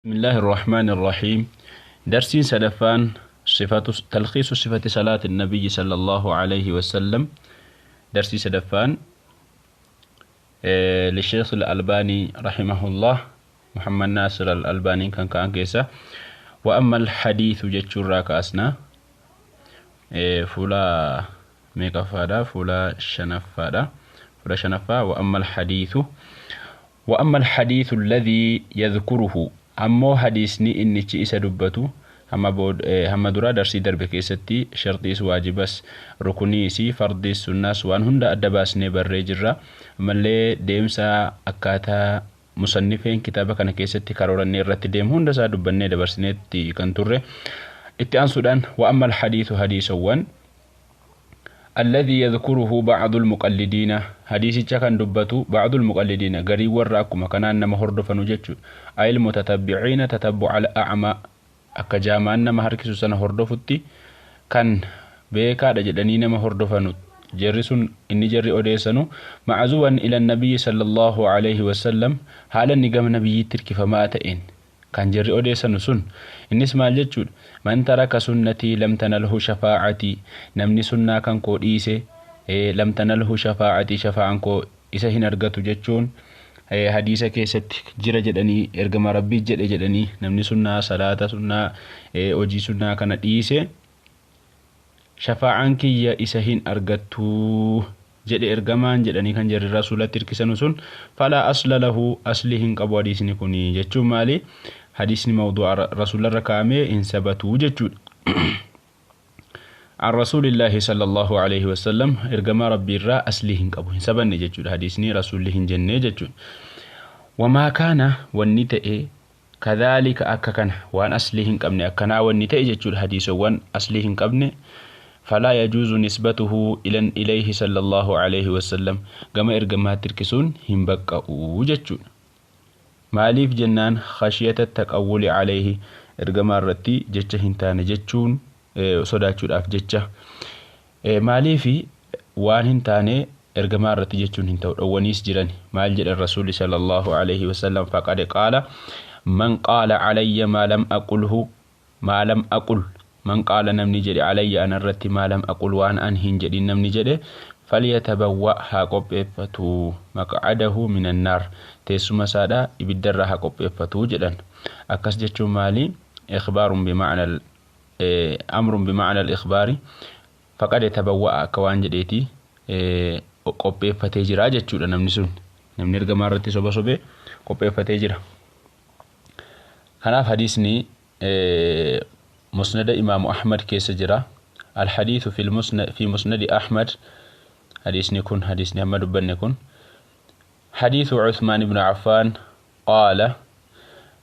بسم الله الرحمن الرحيم. درسين سدفان صفة تلخيص صفة صلاة النبي صلى الله عليه وسلم. درسي سدفان للشيخ الألباني رحمه الله، محمد ناصر الألباني كان كيسا. وأما الحديث جتشورا كأسنا فلا ميقفادا فلا شنفادا فلا شنفا. وأما الحديث الذي يذكره، ammoo hadiisni innichi isa dubbatu hamma duraa darsii darbe keessatti sharxiis, waajibas, rukuniisi, fardiis, sunnaas waan hunda adda baasnee barree jirra. Ammallee deemsa akkaataa musannifeen kitaaba kana keessatti karoorannee irratti deemu hunda isaa dubbannee dabarsineetti kan turre. Itti aansuudhaan وأما الحديث hadiisawwan الذي يذكره بعض المقلدين، حديث كان دبتو بعض المقلدين غري ورا akkuma kanaan nama hordofanu jechu، أي المتتبعين تتبع الأعمى، akka jaamaan nama harkisu sana hordofutti kan beekaadha jedhanii nama hordofanu, jarri sun inni jarri odeessanu معزوا إلى النبي صلى الله عليه وسلم، haala inni gama nabiyyiitti hirkifamaa ta'een kan jarri odeessanu sun innis maal jechuudha? من ترك سنتي لم تنله شفاعتي، namni sunnaa kan koo dhiise لم تنله شفاعتي، shafaa'an koo isa hin argatu jechuun hadiisa keessatti jira jedhanii, ergama Rabbii jedhe jedhanii, namni sunnaa salaata, sunnaa hojii sunnaa kana dhiise shafaa'aan kiyya isa hin argattu jedhe ergamaan jedhanii kan jarri rasuulatti hirkisanu sun فلا أصل له، asli hin qabu hadiisni kun jechuun maali? Hadiisni mawduu'a rasuularra kaa'amee hin sabatuu jechuudha. عن رسول الله صلى الله عليه وسلم، ergamaa Rabbii irraa aslii hin qabu, hin sabanne jechuudha. Hadiisni rasuulli hin jenne jechuudha. وما كان wanni ta'e كذلك akka kana waan aslii hin qabne akkanaa wanni ta'e jechuudha, hadiisowwan aslii hin qabne فلا يجوز نسبته إليه صلى الله عليه وسلم، gama ergamaatti hirkisuun hin baqqa'u jechuudha. Maaliif jennaan خشية التقول عليه، ergamaa irratti jecha hin taane jechuun sodaachuudhaaf jecha. Maaliifi waan hin taane ergamaa irratti jechuun hin ta'u dhowwaniis jiran. Maal jedhan rasuulli صلى الله عليه وسلم? فقد قال: من قال علي ما لم أقله، ما لم أقل، من قال namni jedhe علي ana irratti ما لم أقل waan an hin jedhin namni jedhe فليتبوأ haa qopheeffatu مقعده من النار، teessuma isaadha ibiddarraa haa qopheeffatu jedhan. Akkas jechuun maali? إخبار بمعنى أمر بمعنى الإخبار. فقد تبوأ akka waan jedheeti qopheeffatee jira jechuudha. Namni sun, namni ergamaa irratti soba sobee qopheeffatee jira. Kanaaf hadiisni musnada Imaamu Ahmad keessa jira. الحديث في المسند، في مسند أحمد. حديثني كن حديثني أحمد بن كن حديث عثمان بن عفان قال: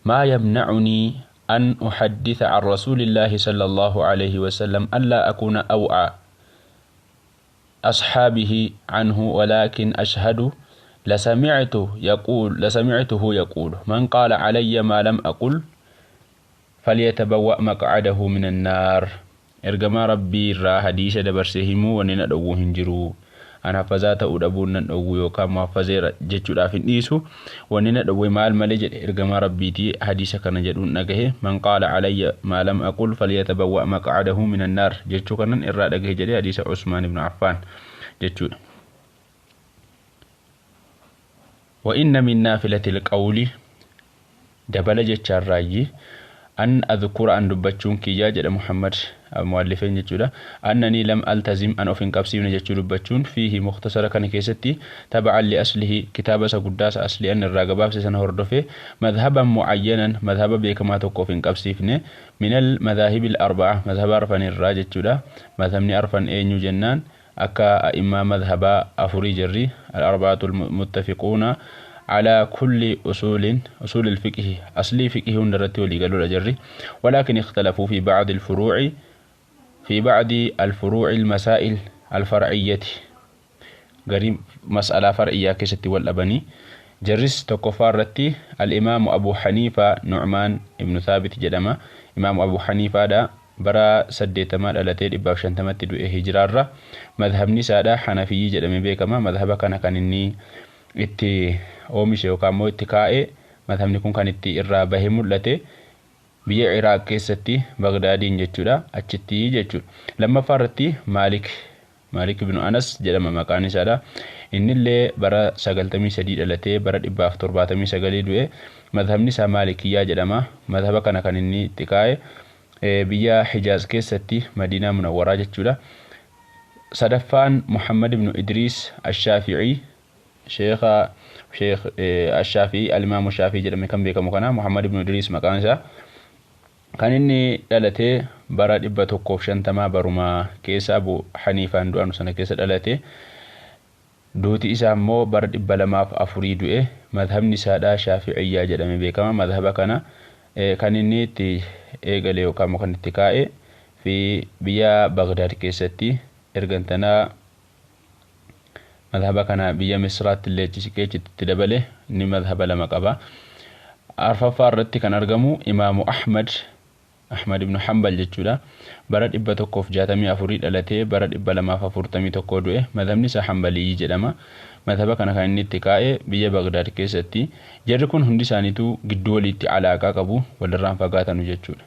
ما يمنعني أن أحدث عن رسول الله صلى الله عليه وسلم ألا أكون أوعى أصحابه عنه، ولكن أشهد لسمعته يقول، لسمعته يقول: من قال علي ما لم أقل فليتبوأ مقعده من النار. Ergamaa Rabbii irraa hadiisa dabarsee himuu wanni na dhowwuu hin jiru. An hafazaa ta'uu dhabuun nan dhowwu yookaan muhaffazeera jechuudhaaf hin dhiisu. Wanni na dhowwe maal malee jedhe, ergamaa Rabbiitii hadiisa kana jedhuun dhagahe. من قال علي ما لم أقل فليتبوأ مقعده من النار jechuu kanan irraa dhagahe jedhe. Hadiisa Usmaan ibn Affaan jechuudha. وإن من نافلة القول، dabala jechaarraayyi أن أذكر an dubbachuun kiyyaa jedha Muhammad muallifeen jechuudha أنني لم ألتزم an of hin qabsiifne jechuu dubbachuun فيه mukhtasara kana keessatti تبعا لأصله، kitaaba isa guddaa isa aslii an irraa gabaabse sana hordofe مذهبا معينا، madhaba beekamaa tokko of hin qabsiifne من المذاهب الأربعة، madhaba arfan irraa jechuudha. Madhabni arfan eenyu jennaan akka a'immaa madhabaa afurii jirri الأربعة المتفقون على كل أصول أصول الفقه، أصلي فقه هندرت ولي قالوا جري، ولكن اختلفوا في بعض الفروع، في بعض الفروع المسائل الفرعية، قريب مسألة فرعية كست والأبني جرس تكفارتي. الإمام أبو حنيفة نعمان ابن ثابت جدما. إمام أبو حنيفة دا bara 80 dhalatee 150tti du'e hijiraarra. Madhabni isaadha Hanafiyyi jedhamee beekama. Madhaba kana kan inni itti oomishe yookaan immoo itti kaa'e Madhabni kun kan itti irraa bahee mul'ate biyya Iraaq keessatti Bagdaadiin jechuudha, achitti jechuudha. Lammaffaa irratti Maalik ibnu Anas jedhama maqaan isaadha. Innillee bara 93 dhalatee bara 179 du'e. Madhabni isaa Maalikiyyaa jedhama. Madhaba kana kan inni itti kaa'e biyya Hijaaz keessatti Madiinaa Munawwaraa jechuudha. Sadaffaan Muhammad ibnu Idriis Ashaafi'ii, sheekha Sheekh Ashaafi'ii, Alimaamu Shaafii jedhame kan beekamu kana, Muhammad ibnu Idriis maqaan isaa. Kan inni dhalate bara 150, baruma keessa Abu Haniifaan du'anu sana keessa dhalate. Duuti isaa immoo bara 204 du'e. Madhabni isaadha Shaafi'iyyaa jedhame beekama. Madhaba kana kan inni itti eegale yookaan kan itti kaa'e fi biyya Bagdaad keessatti. Ergantanaa madhaba kana biyya Misraatti illee achi siqee achitti itti dabale. Inni madhaba lama qaba. Arfaffaa irratti kan argamu Imaamu Ahmad, Ahmad ibn Hanbal jechuudha. Bara 164 dhalatee bara 241 du'e. Madhabni isaa Hanbaliyyi jedhama. Madhaba kana kan inni itti kaa'e biyya Bagdaad keessatti. Jarri kun hundi isaaniitu gidduu waliitti alaaqaa qabu, walirraan fagaatanu jechuudha.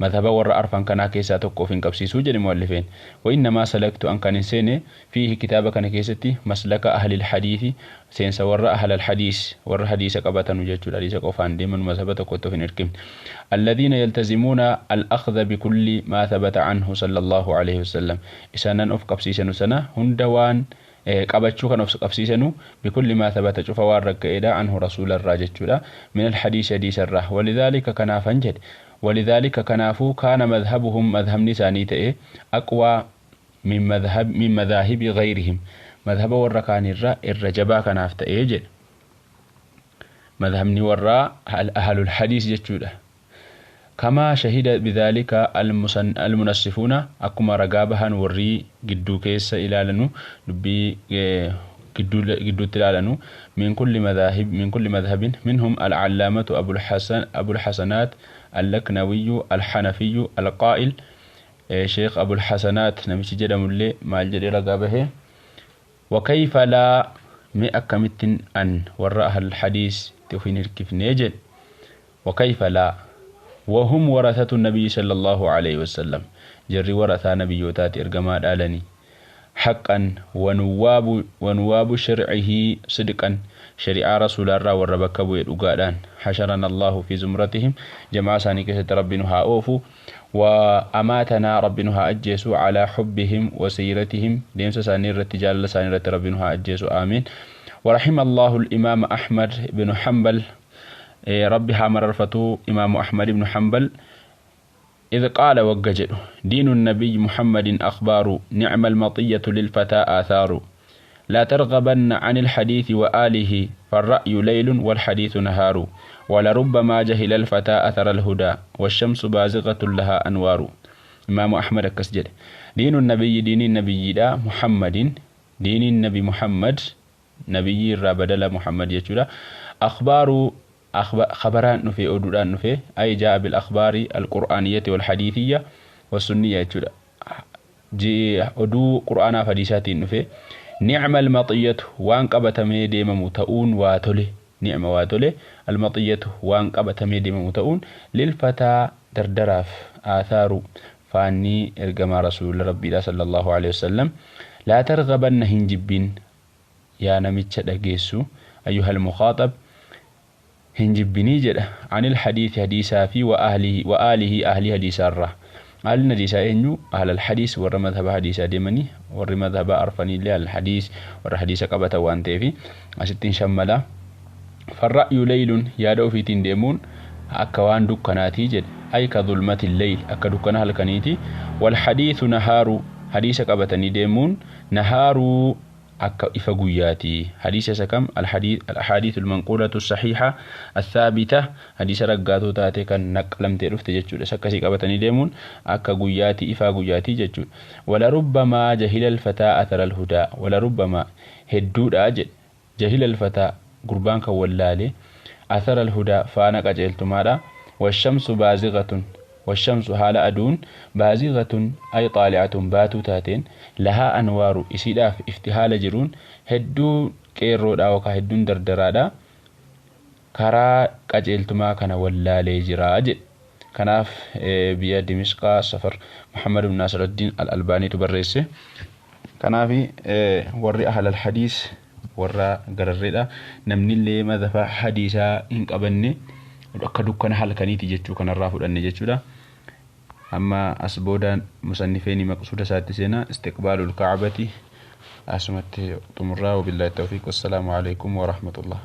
Madhaba warra arfan kanaa keessaa tokko of hin qabsiisuu jedhe mu'allifeen. Wa innamaa salaktu, an kan hin seene, fiihi, kitaaba kana keessatti, maslaka ahlil hadiisi, seensa warra ahlal hadiis, warra hadiisa qabatanu jechuudha, hadiisa qofaan deeman, mazhaba tokkotti of hin hirkifne, alladhiina yaltazimuuna al-akhdha bikulli maa thabata anhu sallallahu alayhi wasallam, isaanan of qabsiisanu sana hunda waan qabachuu kan of qabsiisanu, bikulli maa thabata, cufa waan ragga'eedha, anhu, rasuularraa jechuudha, min alhadiisi, hadiisarraa. Walidhaalika, kanaafan jedhe, walidhaalika, kanaafuu, kaana madhabuhum, madhabni isaanii ta'e, aqwaa min madhaahibi ghayrihim, madhaba warra kaanirra irra jabaa kanaaf ta'ee jedhe, madhabni warraa ahlul hadiis jechuudha. Kamaa shahida bidhaalika almunassifuuna, akkuma ragaa bahan warrii gidduu keessa ilaalanu, dubbii gidduutti ilaalanu, min kulli madhaahib, min kulli madhhabin minhum alcallaamatu abulxasanaat allaknawiyyu alxanafiyyu alqaa'il. Sheekh Abulxasanaat namichi jedhamullee maal jedhee ragaa bahe? Wakayfa laa, mee akkamittin an warra ahlul hadiis itti of hin hirkifnee jedhe. Wakayfa laa wahum warathatu nabiyyi sallallahu alayhi wasallam, jarri warathaa nabiyyootaati, ergamaa dhaalanii, haqqan, wanuwaabu sharcihi sidqan, shari'aa rasuulaarraa warra bakka bu'e dhugaadhaan. Hasharana Allahu fi zumratihim, jamaa isaanii keessatti Rabbi nu haa oofu. Wa amaatanaa, Rabbi nu haa ajjeesu, calaa xubbihim wa siiratihim, deemsa isaanii irratti, jaalala isaanii irratti Rabbi nu haa ajjeesu, aamiin. ورحم الله الإمام أحمد بن حنبل، ربي ها مررفتو إمام أحمد بن حنبل، إذ قال، وقجل: دين النبي محمد أخبار، نعم المطية للفتى آثار، لا ترغبن عن الحديث وآله، فالرأي ليل والحديث نهار، ولربما جهل الفتى أثر الهدى، والشمس بازغة لها أنوار. إمام أحمد أكسجد: دين النبي، دين النبي دا، محمد، دين النبي محمد، نبي الرا بدل محمد يجودا، أخبار، خبران نفي، أدودان نفي، أي جاء بالأخبار القرآنية والحديثية والسنية يجودا، جي أدو قرآن فديسات نفي. نعم المطية، وان قبتمي ديمم تؤون واتله، نعم واتله، المطية، وان قبتمي ديمم تؤون، للفتى، دردراف، آثار، فاني إرجما رسول ربي صلى الله عليه وسلم. لا ترغبن، هنجبين يا نمتش دقيسو، أيها المخاطب، هنجبني جده، عن الحديث، حديثا في، وأهله، وآله، أهل حديث الره، أهل حديث إنه أهل الحديث، ور مذهب حديث ديمني، ور مذهب أرفني اللي أهل الحديث، ور حديث قبته وانتي أستين شملا. فالرأي ليل، يا دو في تندمون أكوان دكاناتي جد، أي كظلمة الليل، أكا دكانها الكنيتي. والحديث نهار، حديث قبتني ديمون، نهار، akka ifa guyyaati. Hadiisa isa kam? Alhaadiisu almanquulatu saxiixa athaabita, hadiisa raggaatuu taate kan naqalamtee dhufte jechuudha. Isa akkasii qabatanii deemuun akka guyyaati, ifaa guyyaati jechuudha. Walarubbamaa jahila alfataa athara alhudaa, walarubbamaa, hedduudha jedhe, jahila alfataa, gurbaan kan wallaale, athara alhudaa, faana qajeeltumaadha. Washamsu baaziqatun, والشمس، haala aduun، بازغة، أي طالعة، baatuu taateen، لها أنوار، isiidhaaf ifti haala jiruun, hedduu qeerroodha yookaan hedduun dardaraadha. Karaa qajeeltumaa kana wallaalee jira jedhe. Kanaaf biyya Dimishqaa safar Muhammad ibn Nasruddin al-Albaaniitu barreesse. Kanaaf warri ahlal hadiis warra gararreedha. Namni illee madhaba hadiisaa hin qabanne akka dukkana halkaniiti jechuu kanarraa fudhanne jechuudha. Amma as boodaan musannifeeni maqsuuda isaatti seena istiqbaalul ka'abati asumatti xumurraa. Wabillaahi tawfiiq, wassalaamu alaikum warahmatullah.